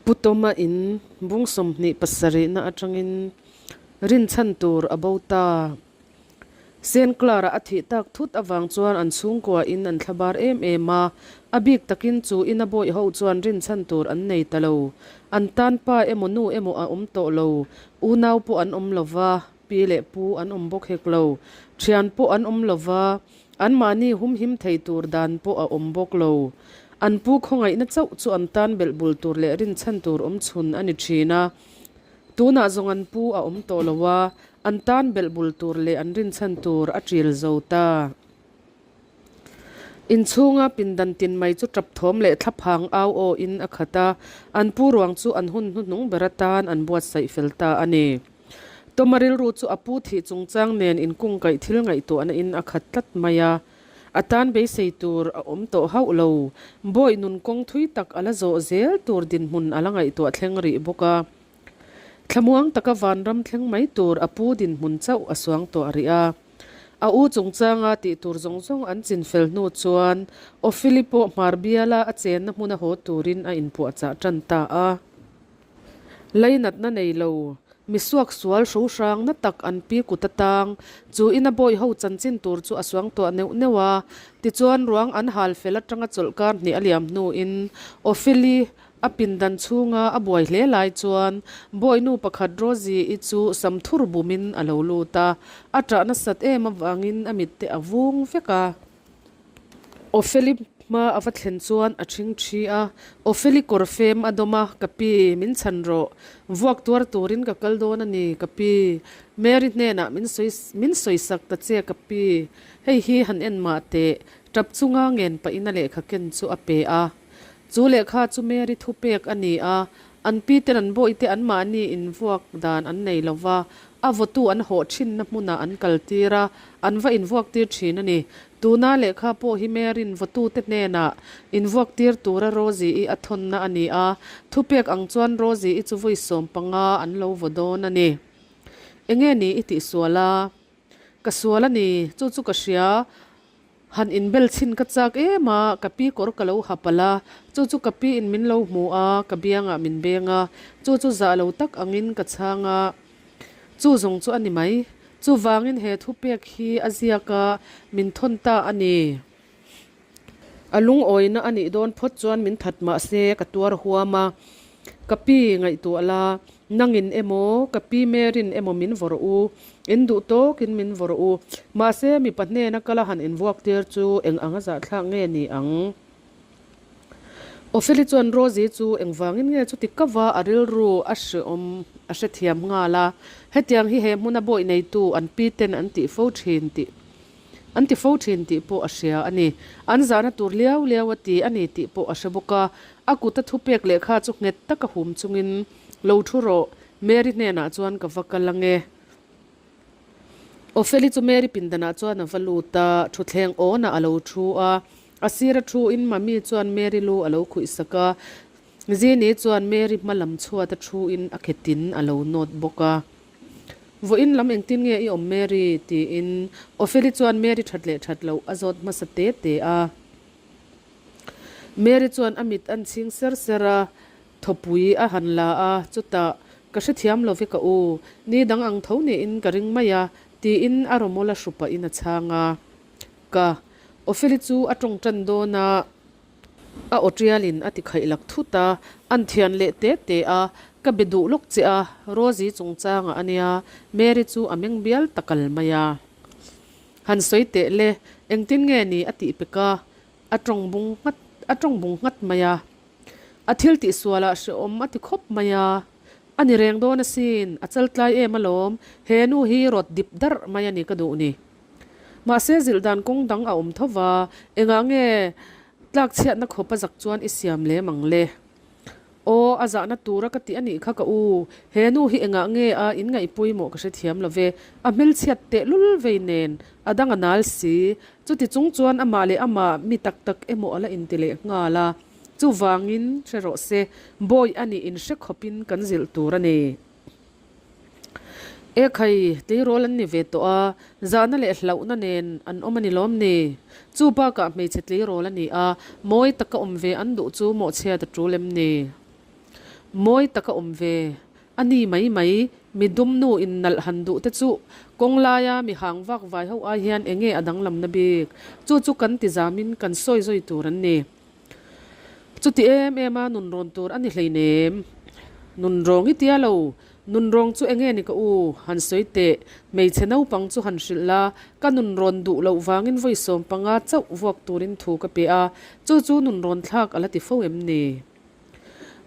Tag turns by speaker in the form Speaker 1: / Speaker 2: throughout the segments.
Speaker 1: Pu Tawma in bung 27 na atangin rinchhan tur a bo ta. Saint Clara a thih tak thut avang chuan an chhungkua in an thlabar em em a, a bik takin chu ina bawih ho chuan rinchhan tur an nei ta lo. An tan pa emaw nu emaw a awm tawh lo, unau pawh an awm lo va, pi leh pu an awm bawk hek lo, thian pawh an awm lo va, anmahni humhim thei tur dan pawh a awm bawk lo. An pu khawngaihna chauh chu an tan belh bul tur leh rinchhan tur awm chhun a ni thin a. Tunah zawng an pu a awm tawh lo a, an tan belh bul tur leh an rinchhan tur a ṭil zo ta. Inchhunga pindan tin mai chu ṭap thawm leh thlaphang au aw in a khat a, an pu ruang chu an hun hnuhnung ber atan an buatsaih fel ta a ni. Toma rilru chu a pu thih chungchang nen inkungkaih thil ngaihtuahna in a khat tlat mai a, a tan beisei tur a awm tawh hauh lo. Bawi nun kawng thui tak a la zawh zel tur dinhmun a la ngaihtuah thleng rih bawk a. Thlamuang taka vanram thleng mai tur a pu dinhmun chauh a suang tawh rih a. A u chungchanga tih tur zawng zawng an chin fel hnu chuan Ophili pawh hmar biala a chenna hmuna haw turin a inpuahchah tan ta a. Lainatna nei lo, mi suaksual hro hrang na tak an pi kut atang chu ina bawi ho chanchin tur chu a suang tuah neuh neuh a. Tichuan ruang an hal fel atanga chawlhkar hnih a liam hnuin Ophili A pindan chhunga a buai hle lai chuan bawihnu pakhat Rosie-i chu samthur bumin a lo lut a, a ṭah nasat em avangin a mitte a vung vek a. Opheli hma a va thlen chuan a ṭhing ṭhi a, Opheli kawr fem a dawm a, Ka pi, min chhan rawh. Vuak tuar turin ka kal dawn a ni, ka pi. Mary hnenah min sawi min sawisak ta che, ka pi. Hei hi han en mah teh. Ṭap chunga ngen pahin a lehkha ken chu a pe a. Chu lehkha chu Mary thupek a ni a, an piten an bawihte anmahni invuak dan an nei lo va, a vawtu an hawh thinna hmunah an kaltir a, an va invuaktir thin a ni. Tuna lehkha pawh hi Mary'n vawtute hnenah invuaktir tura Rosie-i a thawnna a ni a, thupek ang chuan Rosie-i chu vawi 15 an lo vaw dawn a ni. Enge ni i tihsual a? Ka sual a ni, chu chu ka hria. Han inbel chhin ka chak em a, ka pi kawr ka lo ha palh a, chu chu ka pi in min lo hmu a, ka biangah min beng a, chu chu zah lo tak angin ka chhang a, chu zawng chu a ni mai. Chuvangin he thupek hi a ziak a, min thawn ta a ni. A lungawina a nih dawn phawt chuan min that mah se ka tuar huam a, ka pi ngaihtuah la, nangin emaw ka pi Mary'n emaw min vawrh u, in duh tawkin min vawrh u, mahse mipa hnena kala han invuak tir chu eng anga zahthlak nge ni ang? Opheli chuan Rosie chu engvangin nge chuti kava a rilru a hreawm a hrethiam nghal a, hetiang hi he hmuna bawih neitu an pi ten an tih fo thin tih An ti fo thin tih pawh a hria a ni. An zahna tur liau liau a ti a ni tih pawh a hre bawk a. A kuta thupek lehkha chu nghet taka hum chungin, Lo thu rawh, Mary hnenah chuan ka va kal ange. Opheli chu Mary pindanah chuan a va lut a, thutthleng awnah a lo thu a. A sira thuin Mami chuan Mary lu a lo khuihsak a. Zini chuan Mary hma lam chhuata thuin a khetin a lo nawt bawk a. Vawiin lam engtin nge i awm Mary? tiin Opheli chuan Mary that leh that loh a zawt hmasa te te a. Mary chuan a mit an chhing ser ser a, thawpui a han la a, chutah, Ka hrethiam lo ve ka u, ni dang ang tho niin ka ring mai a, tiin a rawmawl a hru pahin a chhang a. Ka. Opheli chu a tawng tan dawn a. A aw tialin a ti khaih lak thut a, an thian leh te te a, Ka be duh lawk che a, Rosie chungchangah a nia, Mary chu a meng bial ta kal mai a. Han sawi teh le, engtin nge ni a tih pek a, a tawng bung nghat a tawng bung nghat mai a. A thil tihsualah hrehawm a ti khawp mai a, a ni reng dawn asin, a chaltlai em alawm, he nu hi rawt dip darh mai a ni ka duh ni. Mahse zilh dan kawng dang a awm tho va, engah nge tlak chhiatna khawp a zak chuan i siam lem ang le? Aw, a zahna tura ka tih a nih kha ka u, he nu hi engah nge a inngaih pawimawh ka hrethiam lo ve, a hmelchhiat tehlul vei nen a dang a nal si, chuti chung chuan amah leh amah mi tak tak emaw a la inti leh nghal a, chuvangin hre rawh se, bawi a nih inhre khawpin kan zilh tur a ni. E khai, tleirawl an ni ve tawh a, zahna leh hlauhna nen an awm a ni lawm ni? Chu bakah hmeichhe tleirawl a ni a, mawi taka awm ve an duh chu mawhchhiat a tul em ni? Mawi taka awm ve. A ni mai mai, mi dum nu in nalh han duh te chu kawng laia mi hang vak vai ho ai hian enge a danglamna bik? Chu chu kan ti zamin kan sawi zawi tur an ni. Chuti em em a nun rawn tur a ni hleinem. Nun rawng i tia lo, nun rawng chu enge ni ka u? Han sawi teh, hmeichhe naupang chu han hrilh la, ka nun rawn duh loh vangin vawi 15 chauh vuak turin thu ka pe a, chu chu nun rawn thlak a la ti fo em ni?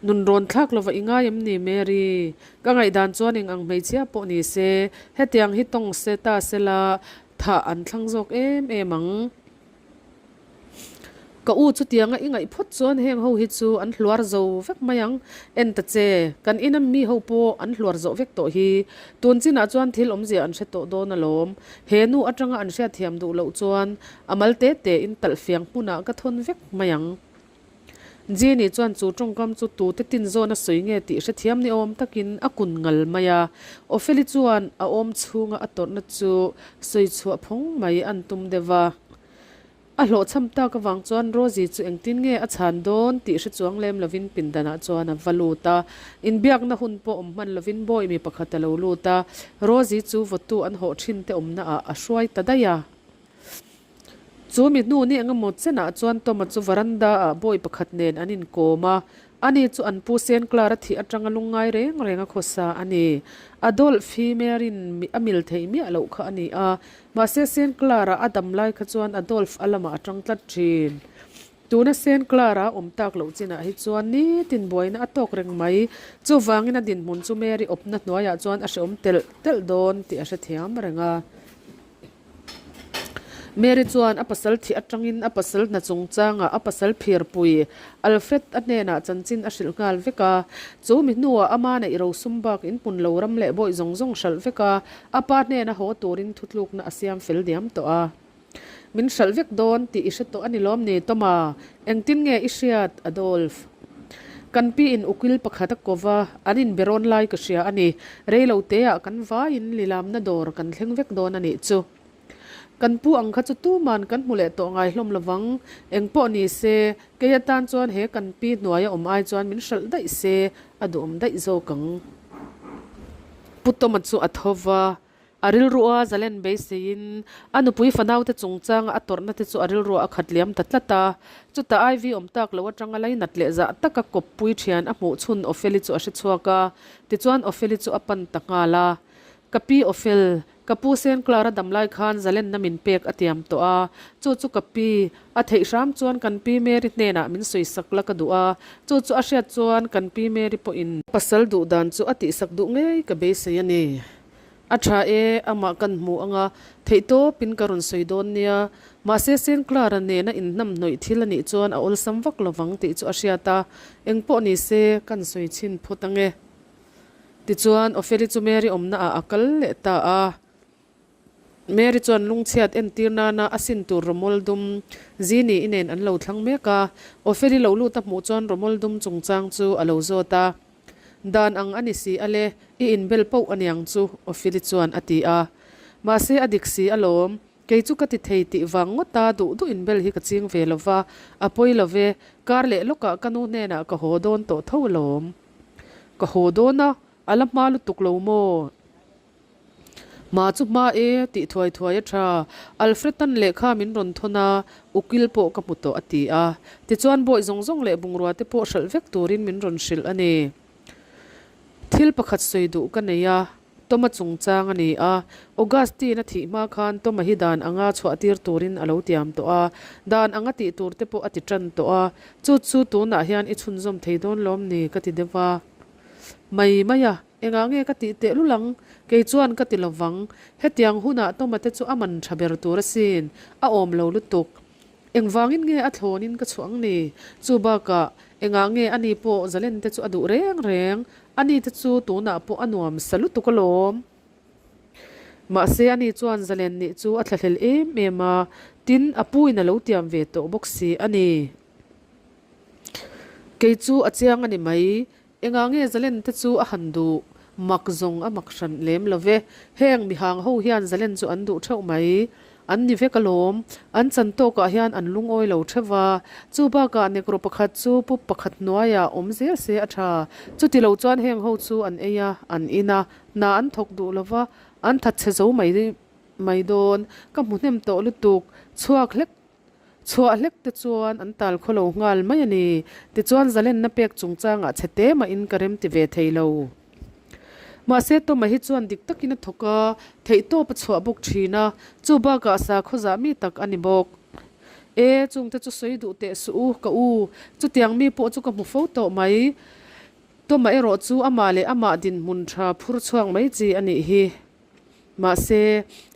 Speaker 1: Nun rawn thlak lova i ngai em ni Mary? Ka ngaihdan chuan eng ang hmeichhia pawh ni se, hetiang hi tawng se ta se la, thah an thlang zawk em em ang. Ka u chutianga i ngaih phawt chuan heng ho hi chu an hluar zo vek mai ang. En ta che, kan ina mi ho pawh an hluar zawh vek tawh hi. Tun chinah chuan thil awmzia an hre tawh dawn alawm. He nu atanga an hriatthiam duh loh chuan a mal te te in talh fiang hmunah ka thawn vek mai ang. Jenny chuan chu tawngkam chu tute tin zawn a sawi nge tih hrethiam ni awm takin a kun ngal mai a. Opheli chuan a awm chhunga a tawrhna chu sawi chhuah phawng mai an tum deuh va. A hlawhchham tak avang chuan Rosie chu engtin nge a chhan dawn tih hre chuang lem lovin pindanah chuan a va lut a. Inbiakna hun pawh awm hman lovin bawi mi pakhat a lo lut a, Rosie chu vawtu an hawh thin te awmnaah a hruai ta daih a. Chu mi hnu ni eng emaw chenah chuan Toma chu varanda-ah bawi pakhat nen an inkawm a, ani chu an pu Saint Clara thih atanga lungngai reng reng a khawsa a ni. Adolf hi Mary'n a mil theih miah loh kha a ni a, mahse Saint Clara a dam lai kha chuan Adolf a lamah a tang tlat thin. Tuna Saint Clara a awm tak loh chinah hi chuan nitin buaina a tawk reng mai. Chuvangin a dinhmun chu Mary awpna hnuaiah chuan a hreawm telh telh dawn tih a hrethiam reng a. Mary chuan a pasal thih atangin a pasal hna chungchangah a pasal phirpui Alfred a hnenah chanchin a hrilh nghal vek a. Chu mi hnuah ama neih rosum bak in hmun lo ram leh bawih zawng zawng hralh vek a, a pa hnena haw turin thutlukna a siam fel diam tawh a. Min hralh vek dawn tih i hre tawh a ni lawm ni Toma? Engtin nge i hriat Adolf? Kan pi in ukil pakhat a ko va, an inbe rawn lai ka hria a ni. Rei lo teah kan vaiin lilamna dawr kan thleng vek dawn a nih chu. Kan pu ang kha chu tuman kan hmu leh tawh ngai hlawm lovang. Eng pawh ni se, kei atan chuan he kan pi hnuaia awm ai chuan min hralh daih se a duhawm daih zawk ang. Pu Toma chu a tho va, A rilrua zalen beiseiin a nupui fanaute chungchanga a tawrhna te chu a rilrua a khat liam ta tlat a. Chutah Ivy awm tak lo atanga lainat leh zah taka kawppui thian a hmuh chhun Opheli chu a hre chhuak a, tichuan Opheli chu a pan ta nghal a. Ka pi Ophel, ka pu Saint Clara dam lai khan zalenna min pek a tiam tawh a, chu chu ka pi, a theih hram chuan kan pi Mary hnenah min sawisak la ka duh a, chu chu a hriat chuan kan pi Mary pawhin pasal duh dan chu a tihsak duh ngei ka beisei a ni. A tha e, amah kan hmu anga theihtawpin ka rawn sawi dawn nia. Mahse Saint Clara nena inhnamhnawih thil a nih chuan a awlsam vak lovang tih chu a hriat a, engpawh ni se kan sawi chhin phawt ange. Tichuan Opheli chu Mary awmna ah a kal leh ta a. Mary chuan lungchhiat entir nana a sin tur rawmawl dum Zini i nen an lo thlang mek a. Opheli lo lut a hmuh chuan rawmawl dum chungchang chu a lo zawt a. Dan ang a ni si a le, i inbel poh a niang chu, Ophili chuan a ti a. Mahse a dik si alawm, kei chu ka ti thei tih vang ngawta duh duh inbel hi ka ching ve lo va, a pawi lo ve, kar leh lawkah ka nu hnenah ka haw dawn tawh tho alawm. Ka haw dawn a, a la hma lutuk lo maw? Hma chu hma e, tih thuai thuai a tha. Alfred-a'n lehkha min rawn thawn a, ukil pawh ka hmu tawh a ti a. Tichuan bawih zawng zawng leh bungrua te pawh hralh vek turin min rawn hrilh a ni. Thil pakhat sawi duh ka nei a, Toma chungchang a ni a. Augustine-a thih hma khan Toma hi dan anga chhuah tir turin a lo tiam tawh a, dan anga tih tur te pawh a ti tan tawh a. Chu chu tunah hian i chhunzawm thei dawn lawm ni ka ti deuh a. Mai mai a. Engah nge ka tih teh lul ang? Kei chuan ka ti lovang. Hetiang hunah Toma te chu a man tha ber tur asin. A awm lo lutuk. Engvangin nge a thlawnin ka chhuah ang ni? Chu bakah, engah nge ani pawh Zalen te chu a duh reng reng? Ani te chu tunah pawh a nuam sa lutuk alawm. Mahse ani chuan Zalen nih chu a thlahlel em em a, tin a puin a lo tiam ve tawh bawk si a ni. Kei chu a chiang a ni mai. Engah nge Zalen te chu a han duh? Mak zawng a mak hran lem lo ve. Heng mihang ho hian Zalen chu an duh theuh mai. An ni vek alawm. An chan tawkah hian an lungawi lo theuh va. Chu bakah nekro pakhat chu pup pakhat hnuaiah awm zel se a tha. Chuti lo chuan heng ho chu an ei a, an in a, hna an thawk duh lo va, an thatchhe zo mai mai dawn. Ka hmu hnem tawh lutuk. Chhuak hlek chhuah hlek te chuan an tal khaw lo nghal mai a ni. Tichuan zalenna pek chungchangah chhe te mahin ka remti ve thei lo. Mahse Toma hi chuan dik takin a thawk a, theihtawp a chhuah bawk thin a, chu bakah sakhaw zah mi tak a ni bawk. E, chungte chu sawi duh teh suh u, ka u, chutiang mi pawh chu ka hmu fo tawh mai. Toma erawh chu amah leh amah dinhmun tha phur chhuak mai chi a nih hi. Mahse,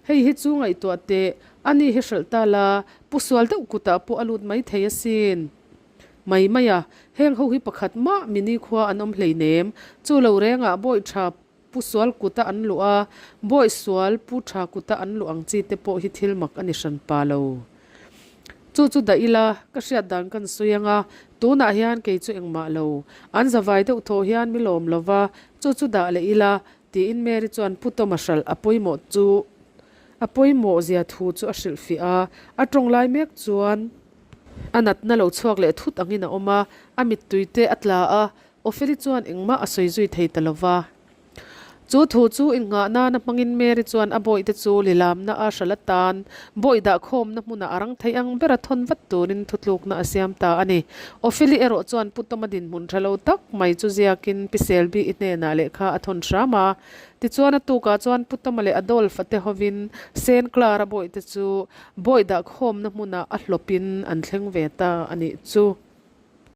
Speaker 1: hei hi chu ngaihtuah teh, ani hi hralh ta la, pu sual deuh kutah pawh a lut mai thei asin. Mai mai a, heng ho hi pakhat mah mini khua an awm hleinem, chu lo rengah bawi tha pu sual kuta an luh a, bawi sual pu tha kuta an luh ang chi te pawh hi thil mak a ni hran pa lo. Chu chu dah ila, ka hriat dan kan sawi ang a, tunah hian kei chu engmah lo, an zavai deuh thaw hian mi lawm lo va, chu chu dah leh ila, tiin Mary chuan Pu Tawma hralh a pawimawh chu a pawimawh zia thu chu a hrilhfiah a, a tawng lai mek chuan. A natna lo chhuak leh thut angin a awm a, a mittui te a tla a, Opheli chuan engmah a sawi zui thei ta lo va. Chu thu chu innghah nana hmangin Mary chuan a bawihte chu lilamna a hral atan bawih dah khawmna hmunah a rang thei ang bera thawn vat turin thutlukna a siam ta a ni. Opheli erawh chuan Pu Tawma dinhmun tha lo tak mai chu ziakin Pi Selby-i hnenah lehkha a thawn hram a. Tichuan a tukah chuan Pu Tawma leh Adolf-a te hovin Saint Clara bawihte chu Bawi dah khawmna hmunah a hlawpin an thleng ve ta a nih chu.